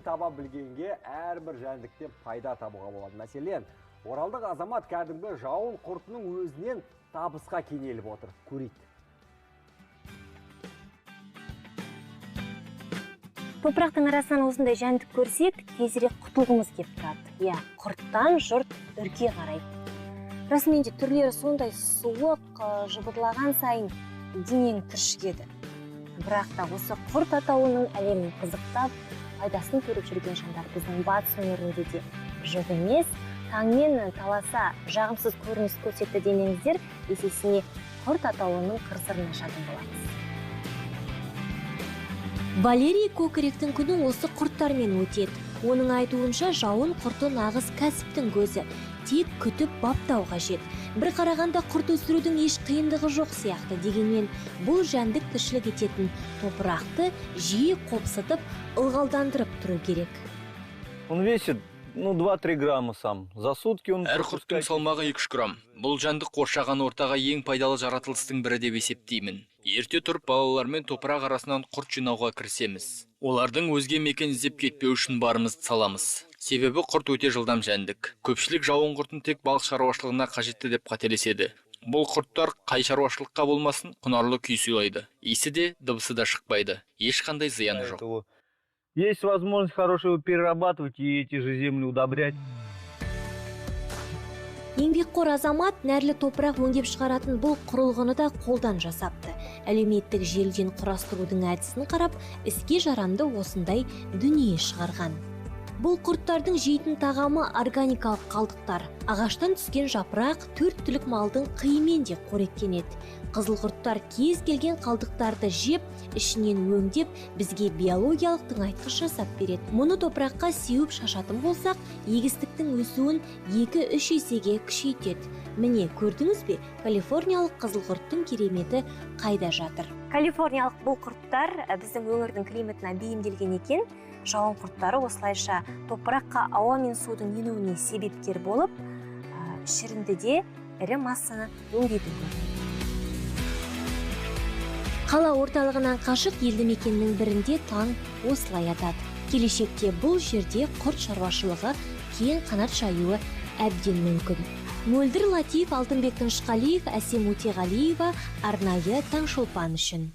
Таба білгенге әрбір жәндіктен пайда табуға болады. Мәселен, оралдық азамат кәдімгі жауын құртының өзінен табысқа кенеліп отыр. Көрейік. Топырақтың арасынан осындай жәндік көрсек, тезірек құтылғымыз кеп тұрады. Иә, құрттан жұрт үрке қарайды. Расымен де түрлері сондай суық, жыбырлаған сайын денең түршігеді. Бірақ та осы құрт атауының әлемін қызықтап, пайдасын көріп жүрген жандар біздің батыс өңірінде де жоқ емес. Таңмен таласа жағымсыз көрініс көрсетті демеңіздер, есесіне құрт атауының қыр-сырын ашатын боламыз. Валерий Кокаревтің күні осы құрттармен өтеді. Оның айтуынша, жауын құрты нағыз кәсіптің көзі. Тек күтіп баптау қажет. Бір қарағанда құрт өсірудің еш қиындығы жоқ сияқты. Дегенмен бұл жәндік тіршілік ететін топырақты жиі қопсытып, ылғалдандырып тұру керек. Он весит, 2-3 грамма сам. За сутки он Әр құрттың салмағы 2-3 грамм. Бұл жәндік қоршаған ортаға ең пайдалы жаратылыстың бірі деп есептеймін. Ерте тұрып балалармен топырақ арасынан құрт жинауға кірісеміз. Олардың өзге мекен іздеп кетпеу үшін барымызды саламыз. Себебі құрт өте жылдам жәндік. Көпшілік жауын құртын тек балық шаруашылығына қажетті деп қателеседі. Бұл құрттар қай шаруашылыққа болмасын құнарлы күй сыйлайды. Иісі де, дыбысы да шықпайды. Ешқандай зияны жоқ. Есть возможность хорошо его перерабатывать и эти же земли удобрять. Еңбекқор азамат нәрлі топырақ өңдеп шығаратын бұл құрылғыны да қолдан жасапты. Әлеуметтік желіден құрастырудың әдісін қарап, іске жарамды осындай дүние шығарған. Бұл құрттардың жейтін тағамы органикалық қалдықтар. Ағаштан түскен жапырақ төрт түлік малдың қиымен де қоректенеді. Қызыл құрттар кез келген қалдықтарды жеп, ішінен өңдеп, бізге биологиялық тыңайтқыш жасап береді. Мұны топыраққа сеуіп шашатын болсақ, егістіктің өсуін 2-3 есеге күшейтеді. Міне, көрдіңіз бе, калифорниялық қызыл құрттың кереметі қайда жатыр? Калифорниялық бұл құрттар біздің өңірдің климатына бейімделген екен. Жауын құрттары осылайша топыраққа ауа мен судың енуіне себепкер болып, шіріндіде ірі массаны өңдейтін көрінеді. Қала орталығынан қашық елді мекеннің бірінде таң осылай атады. Келешекте бұл жерде құрт шаруашылығы кең қанат жаюы әбден мүмкін. Мөлдір Латиев, Алтынбек Тынышқалиев, Әсем Өтеғалиева, арнайы Таңшолпан үшін.